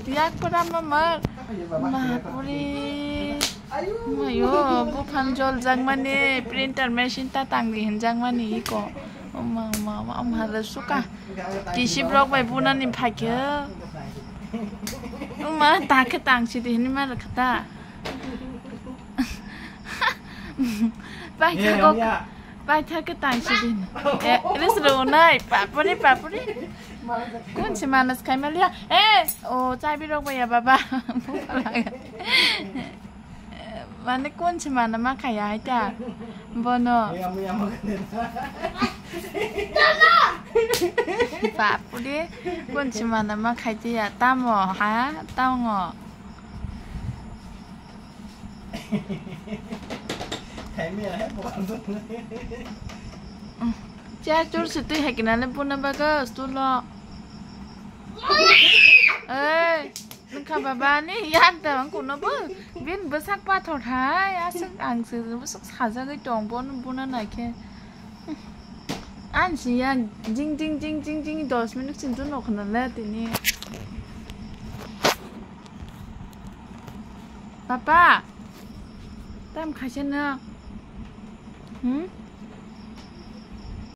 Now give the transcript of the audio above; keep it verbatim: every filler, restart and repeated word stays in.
Yak pura mamar. Mapuri. Mayo, buphang jol jangmani, printer machine ta tangdi hinjangmani iko. Oma, oma, oma, oma, hala suka. Kisi brok bai bunani phakhe. Oma, ta khe tang sidi hini mar khata. Bai tha kok. Bai tha khe tang sidi. Eh, ris ro nai, papuri, papuri. Kun si manas khai malia. Eh, o, chabi rok bai ya baba. Mane kun si mana ma khaya hai ta. Bono. Bapuri, kun si mana ma khai ta ya. Tamo, ha? Tango. Chair chur si twi hai kina le buna baga stool lo. Ei, nungkha baba ni yan ta ang kuno bo. Bin bwsak pathor hai, aswk ang se bwsak sajagwi tong bo buna nai khe. Ang si ya jing jing jing jing jing dos minute sin tun khna le tini. Papa, tam khaise na? Hmm?